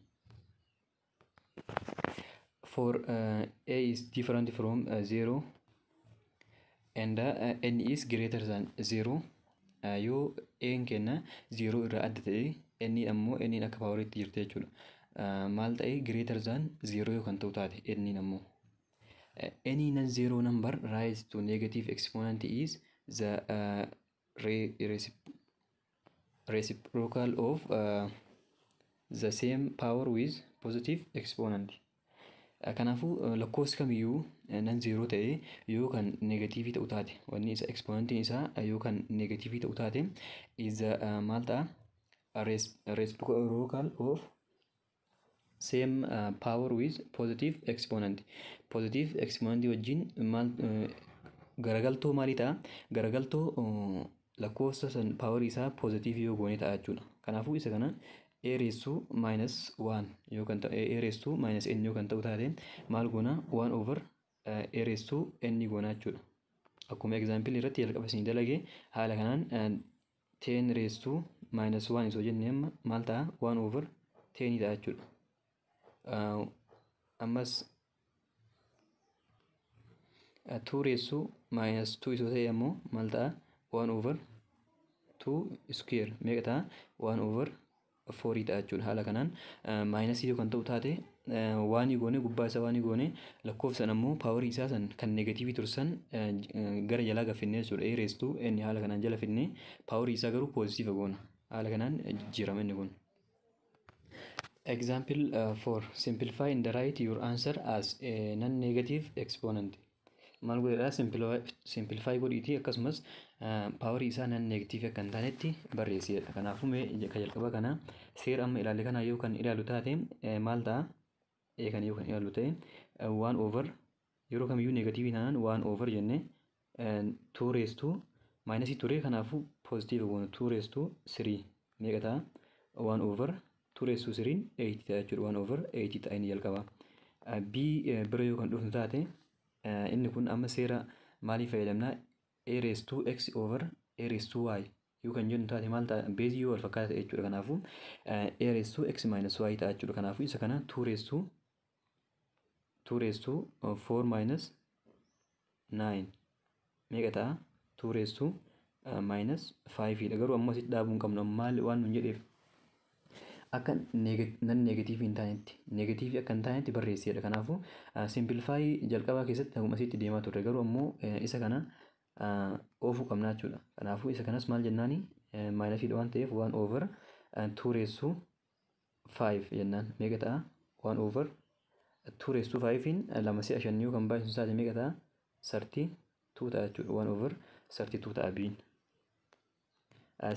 For a is different from 0 and n is greater than 0, yoo a kenna 0 irraa adda ta'e, n ammoo, n akka paawariitti jirti jechuudha. Maal ta'e? Greater than 0 yoo kan ta'u taate, n ammoo any non-zero number raised to negative exponent is the reciprocal of the same power with positive exponent. Kanaafuu lakkoofsi kamiyyuu non zero ta'ee yoo kan negatiivii ta'u taate, wanni isa ekspoonantiin isaa yoo kan negatiivii ta'u taate, is maal ta'a? Reciprocal of same power with positive exponent. Positive exponent wajjin maal garagaltoo maalii ta'a? Garagaltoo lakkoofsa san paawarii isaa positive yoo goone ta'a jechuudha. Kanaafuu isa kana a raised to minus 1 yoo kan ta'u, a raised to minus n yoo kan ta'u taate, maal goona? 1 over a raised to n goona jechuudha. Akkuma example irratti jalqaba isin dalage, haala kanaan 10 raised to minus 1 isoo jenne amma maal ta'a? 1 over 10 ta'a jechuudha. Ammas 2 raised to minus 2 isoo ta'e ammoo maal ta'a? 1 over 2 square meeqa ta'a? 1 over 4 ta'a jechuudha. Haala kanaan minusii yoo kan ta'u taate, one goone, gubbaa isaa one goone, lakkoofsan ammoo paawarii isaa san kan negatiivii tursan gara jalaa gaffinnee jechuudha. A raised to n haala kanaan jala finnee paawarii isaa garuu poozitiiva goona. Haala kanaan jijjiirama inni kun. Example 4. Simplify and write your answer as a non-negative exponent. Maal godheedha? Simplify godhiitii akkasumas paawarii isaa non negative akka hin taanetti barreessidha. Kanaafuu mee ka jalqaba kana seera amma ilaalle kana yoo kan ilaalu taate maal ta'a? Ee, kan yoo kan ilaalu ta'e, one over, yeroo kamiyyuu negatiivii taanaan one over jennee, two raised to minusii ture, kanaafuu positive goona, two raised to three meeqa ta'a? One over two raised to three eight ta'a jechuudha. One over eight ta'a inni jalqaba. B bira yoo kan dhufnu taate, inni kun amma seera maalii fayyadamna? A raised to x over a raised to y yoo kan jennu taate maal ta'a? Beezii yoo wal fakkaata ta'e jechuudha. Kanaafuu a raised to x minus y ta'a jechuudha. Kanaafuu isa kana 2 raised to 4 minus 9 meeqa ta'a? 2 raised to minus 5 dha. Garuu ammoo asitti dhaabuu hin qabnu. Maal waan nun jedheef? Akka non negatiivii hin taanetti, negatiivii akka hin taanetti barreessedha. Kanaafuu simplify jalqabaa keessatti akkuma asitti deemaa turre, garuu ammoo isa kana oofuu qabna jechuudha. Kanaafuu isa kanas maal jennaani? Minusiidha waan ta'eef 1 over 2 raised to 5 jennaan meeqa ta'a? 1 over 2 raised to 5 lama si'a shan yoo kan baay'isu taate meeqa ta'a? 32 ta'a jechuudha. 1 over 32 ta'a biin.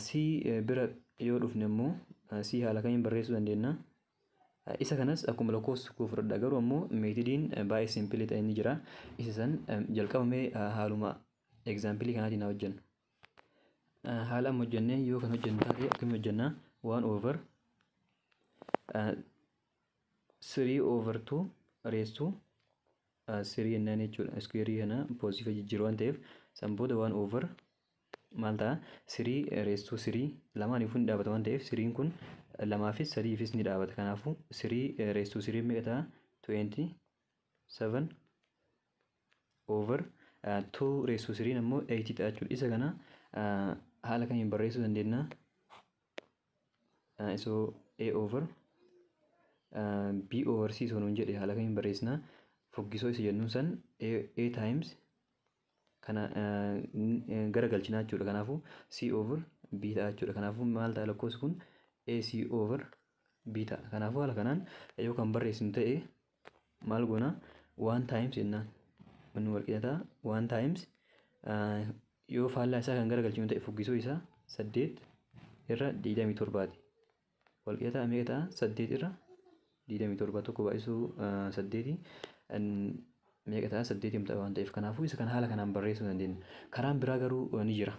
C bira yoo dhufne immoo, C haala kamiin barreessuu dandeenya? Isa kanas akkuma lakkoofsa tokkoo fudhadha. Garuu ammoo methodiin baay'ee simple ta'e ni jira. Isa san jalqaba mee haaluma example kanaatiin haa hojjennu. Haala amma hojjennee yoo kan hojjennu taate akkamiin hojjenna? 1 over 3 over 2 raised to 3 jennaan jechuudha. Square kana positive jijjiiru waan ta'eef, san booda 1 over maal ta'a? 3 raised to 3 lamaaniifuu ni dhaabata waan ta'eef, 3 kun lamaafis sadiifis ni dhaabata. Kanaafuu 3 raised to 3 meeqa ta'a? 27 over 2 raised to 3 ammoo 8 ta'a jechuudha. Isa kana haala kamiin barreessuu dandeenya? Isoo A over B over C osoo nuun jedhe haala kamiin barreessina? Fuggisoo isa jennuun san A times kana gara galchinaa jechuudha. Kanaafuu C over B ta'a jechuudha. Kanaafuu maal ta'a lakkoofsi kun? AC over B ta'a. Kanaafuu haala kanaan yoo kan barreessinu ta'e maal goona? 1 times jennaan. Inni wal qixa ta'a 1 times, yoo faallaa isaa kan garagalchinu ta'e fuggisoo isaa 8 irra 27ti. Wal qixa ta'a meeqa ta'a? 8 irra 27. Tokko baay'isuu 8 meeqa ta'a? 8 ta'a waan ta'eef, kanaafuu isa kana haala kanaan barreessuu dandeenya. Karaan biraa garuu ni jira.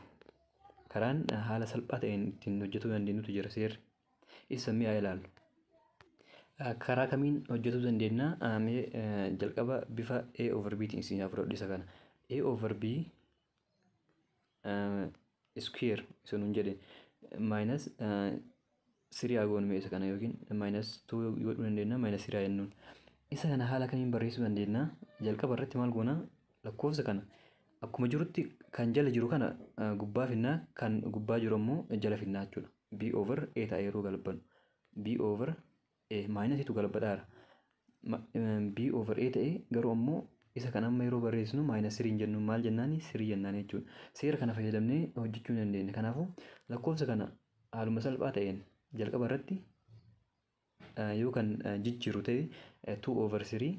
Karaan haala salphaa ta'een ittiin hojjetuu dandeenyutu jira seerri. Isa mi'a ilaallu. Karaa kamiin hojjetuu dandeenya? Mee jalqaba bifa A over B tiin isin fudhadhu isa kana. A over B square isa nuun jedhe minus 3 haa goonu isa kana, yookiin minus 2 godhuu dandeenya, minus 3 haa jennuun. Isa kana haala kamiin barreessuu dandeenya? Jalqaba irratti maal goona? Lakkoofsa kana akkuma jirutti kan jala jiru kana gubbaa finnaa, kan gubbaa jiru ammoo jala finnaa jechuudha. B over A ta'a yeroo galbannu. B over A minusiitu galbadhaara. B over A ta'e, garuu ammoo isa kana amma yeroo barreessinu minus 3 jennu, maal jennaani? 3 jennaan jechuudha. Seera kana fayyadamnee hojjechuu ni dandeenya. Kanaafuu lakkoofsa kana haaluma salphaa ta'een jalqaba irratti yoo kan jijjiiru ta'e 2 over 3,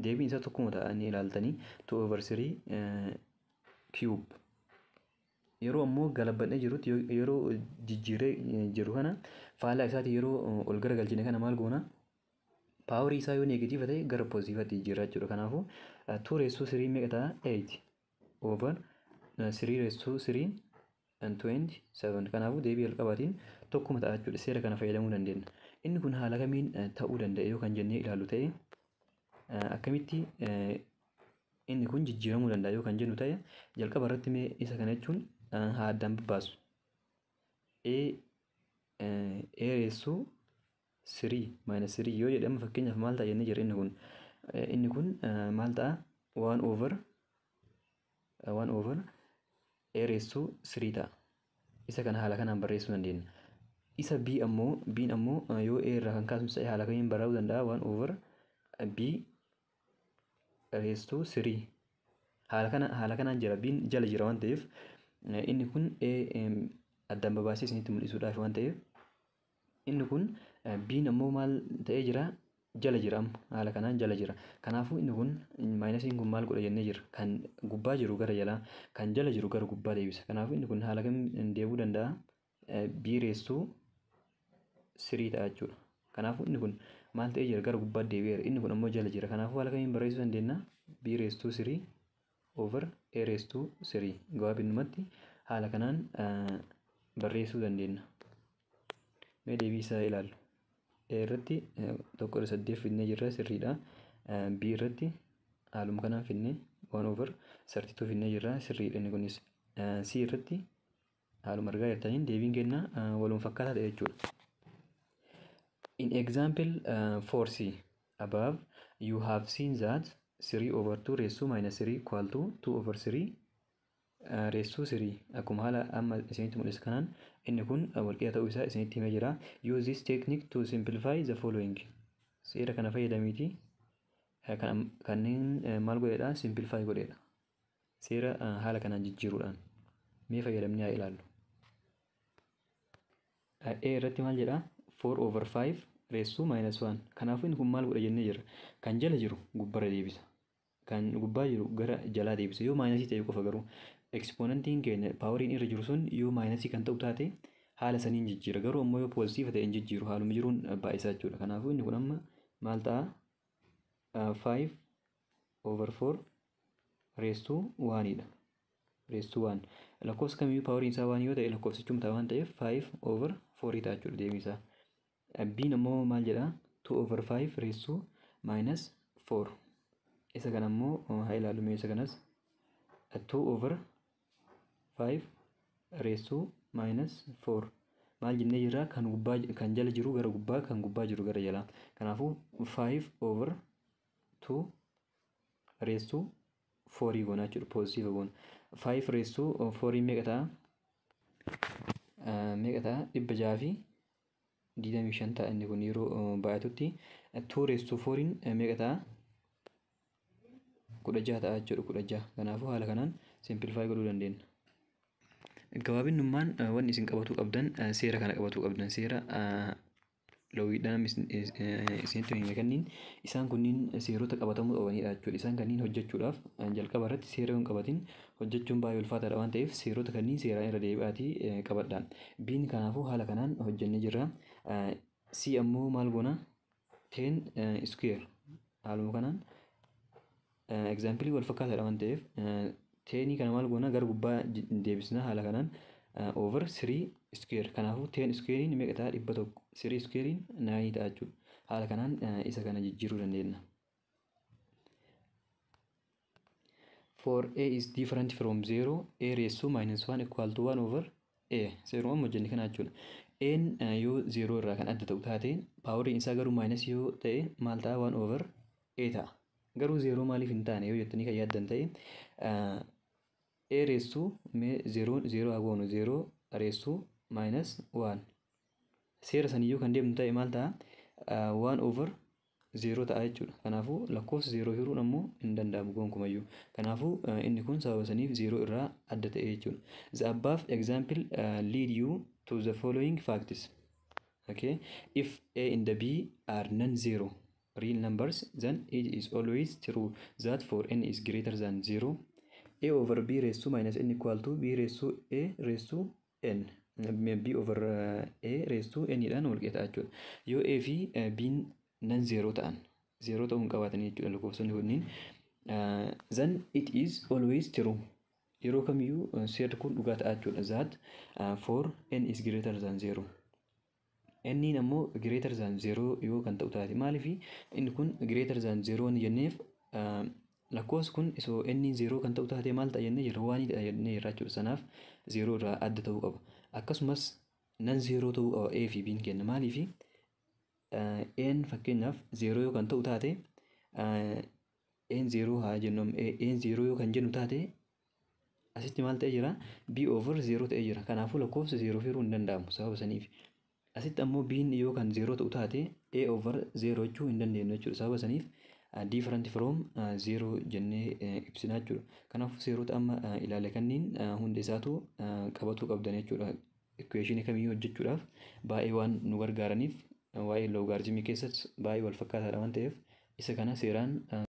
deebiin isaa tokkuma ta'a inni ilaaltanii, 2 over 3 cube. Yeroo ammoo galabbadhee jirutti, yeroo jijjiiree jiru kana faallaa isaati yeroo ol garagalchine kana maal goona? Powerii isaa yoo negative ta'e gara positiveatti jijjiirraa jechuudha. Kanaafuu 2 raised to 3 meeqa ta'a? 8 over 3 raised to 3 and 27. Kanaafuu deebii jalqabaatiin tokkuma ta'a jechuudha. Seera kana fayyadamuu dandeenya. Inni kun haala kamiin ta'uu danda'a yoo kan jennee ilaallu ta'e, akkamitti inni kun jijjiiramuu danda'a yoo kan jennu ta'e, jalqaba irratti mee isa kana jechuun haa addaan babbaasu. A raised to 3 minus 3 yoo jedhamu fakkeenyaaf maal ta'a jennee jira? Inni kun maal ta'a? 1 over 1 over A raised to 3 ta'a. Isa kana haala kanaan barreessuu dandeenya. Isa B ammoo, B ammoo yoo A irraa kan kaasnu ta'e haala kamiin barraa'uu danda'a? 1 over B raised to 3 haala kanaan jira. B jala jira waan ta'eef, inni kun A addaan babaasee isinitti mul'isuudhaaf waan ta'eef, inni kun B ammoo maal ta'ee jira? Jala jira, amma haala kanaan jala jira. Kanaafuu inni kun minusiin kun maal godha jennee jira? Kan gubbaa jiru gara jalaa, kan jala jiru gara gubbaa deebisa. Kanaafuu inni kun haala kamiin deebi'uu danda'a? B raised to 3 ta'a jechuudha. Kanaafuu inni kun maal ta'ee jira? Gara gubbaa deebi'eera. Inni kun ammoo jala jira. Kanaafuu haala kamiin barreessuu dandeenya? B raised to 3 over A raised to 3. Gabaabinumatti haala kanaan barreessuu dandeenya. Mee deebii isaa ilaallu. A irratti 1/8 fidnee jirra, sirriidha. B irratti haaluma kanaan fidnee 1 over 32 fidnee jirra, sirriidha inni kunis. C irratti haaluma argaa jirtaniin deebiin kenna waluma fakkaataa ta'e jechuudha. In example 4c above, you have seen that 3 over 2 raised to minus 3 equal to 2 over 3 raised to 3. Akkuma haala amma isinitti mul'isu kanaan inni kun walqixa ta'uu isaa isinitti himee jira. Use this technique to simplify the following. Seera kana fayyadamiiti kanneen maal godheedha? Simplify godheedha. Seera haala kanaan jijjiiruudhaan. Mee fayyadamnee haa ilaallu. A irratti maal jedhaa? 4 over 5 raised to minus 1. Kanaafuu inni kun maal godha jennee jirra? Kan jala jiru gubbarra deebisa. Kan gubbaa jiru gara jalaa deebisa. Yoo minusii ta'e qofa garuu, exponentiin keenya poweriin irra jiru sun yoo minusii kan ta'u taate haala saniin jijjiira. Garuu ammoo yoo positive ta'e hin jijjiiru, haaluma jiruun baay'isaa jechuudha. Kanaafuu inni kun amma maal ta'a? 5 over 4 raised to 1 dha. Raised to 1. Lakkoofsa kamiyyuu poweriin isaa 1 yoo ta'e lakkoofsichuma ta'a waan ta'eef 5 over 4 ta'a jechuudha deebiin isaa. B'n ammoo maal jedhaa? 2 over 5 raised to minus 4. Isa kana ammoo haa ilaallu mee isa kanas. 2 over 5 raised to minus 4. Maal jennee jirra? Kan gubbaa, kan jala jiru gara gubbaa, kan gubbaa jiru gara jalaa. Kanaafuu 5 over 2 raised to 4 goona jechuudha. Positive goona. 5 raised to 4 meeqa ta'a? Meeqa ta'a? 625 ta'a inni kun yeroo baay'atutti. 2 raised to 4 meeqa ta'a? 16 ta'a jechuudha, 16. Kanaafuu haala kanaan simplify godhuu dandeenya. Gabaabinummaan wanni isin qabatuu qabdan, seera kana qabatuu qabdan, seera loowiidhaan isinitti hime kanniin, isaan kunniin seerota qabatamuu qabanidha jechuudha. Isaan kanniin hojjechuudhaaf jalqaba irratti seera yoo hin qabatin hojjechuun baay'ee ulfaataadha waan ta'eef, seerota kanniin seeraan irra deebi'aatii qabadha. Biin kanaafuu haala kanaan hojjennee jirra. C ammoo maal goona? 10 square, haaluma kanaan example wal fakkaataadha waan ta'eef, 10 kana maal goona? Gara gubbaa deebisna haala kanaan, over 3 square. Kanaafuu 10 squarein meeqa ta'a? 100. 3 squarein 9 ta'a jechuudha. Haala kanaan isa kana jijjiiruu dandeenya. For a is different from 0, a raised to minus 1 equal to 1 over a. Seeruma amma hojjenne kana jechuudha. A'n yoo 0 irraa kan adda ta'u taate, paawariin isaa garuu minus yoo ta'e maal ta'a? 1 over a ta'a. Garuu 0 maaliif hin taane yoo jettanii kan yaaddan ta'e, a raised to, mee 0 0 haa goonu, 0 raised to minus 1, seera saniyyuu kan deemnu ta'e maal ta'a? 1 over 0 ta'a jechuudha. Kanaafuu lakkoofsa 0 hiruun ammoo hin danda'amu gonkumayyuu. Kanaafuu inni kun sababa saniif 0 irraa adda ta'e jechuudha. The above example lead you to the following facts. Okay. If A and B are non-zero real numbers, then it is always true that for n is greater than 0, A over B raised to minus n equal to B raised to A raised to n. B over A raised to n dhaan wal qixa jechuudha. Yoo A fi B'n non zero ta'an, zero ta'uu hin qabaatanii jechuudha lakkoofsonni kunniin. Then it is always true. Yeroo kamiyyuu seerri kun dhugaa ta'a jechuudha. That for n is greater than 0. N'n ammoo greater than 0 yoo kan ta'u taate, maaliif inni kun greater than 0 ni jenneef? Lakkoofsi kun isoo n 0 kan ta'u taate maal ta'a jennee jirra? One ta'a jennee jirra jechuudha. Sanaaf 0 irraa adda ta'uu qaba. Akkasumas non 0 ta'uu qaba A fi B'n kenna. Maaliif? N fakkeenyaaf 0 yoo kan ta'u taate, N 0 haa jennu, N 0 yoo kan jennu taate, asitti maal ta'ee jira? B over 0 ta'ee jira. Kanaafuu lakkoofsa 0 hiruu hin danda'amu sababa saniif. Asitti ammoo B'n yoo kan 0 ta'u taate, A over 0 jechuu hin dandeenyu jechuudha. Sababa saniif different from 0 jennee ibsina jechuudha. Kanaafuu seerota amma ilaale kanniin hunda isaatu qabatuu qabdan jechuudha. Equation kamiyyuu hojjechuudhaaf baay'ee waan nu gargaaraniif, waa'ee logaritmii keessatti baay'ee wal fakkaataadha waan ta'eef, isa kana seeraan